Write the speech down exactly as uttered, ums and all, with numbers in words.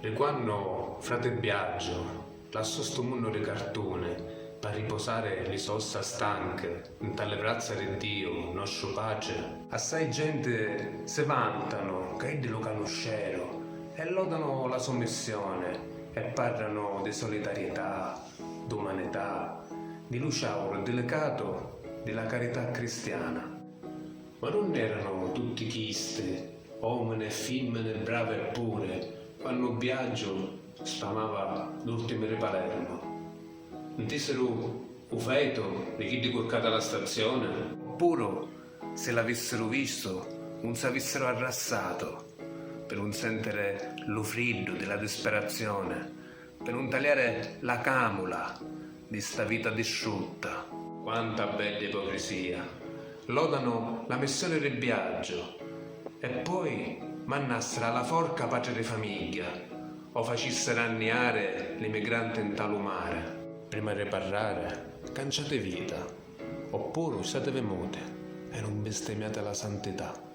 Di quannu frati Biaggiu lassò stu munnu di cartuni p'arriposari li so ossa stanchi nta li vrazza di Diu nostru Patri, assai genti si vantanu ca iddi lu canusceru e lodanu la so missioni e parranu di solidarietà, d'umanità, di lu ciauru dilicatu di la carità cristiana. Ma nun eranu tutti chisti, omini e fimmini bravi e puri, quannu Biaggiu spamava l'urtimi di Palermu? Ntisiru u fetu di chiddi curcati a la stazioni? Oppuru, si l'avissiru vistu, un s'avissiru arrassatu pi nun sentiri lu friddu di la disperazioni, pi nun taliari la camula di sta vita distrutta. Quanta bedda ipocrisia! Lodanu la missioni di Biaggiu e poi mannassiri a la forca patri di famigghia o facissiri anniari li migranti nta lu mari. Prima di parrari, canciati vita, oppuru stativi muti e nun bistimiati la santità.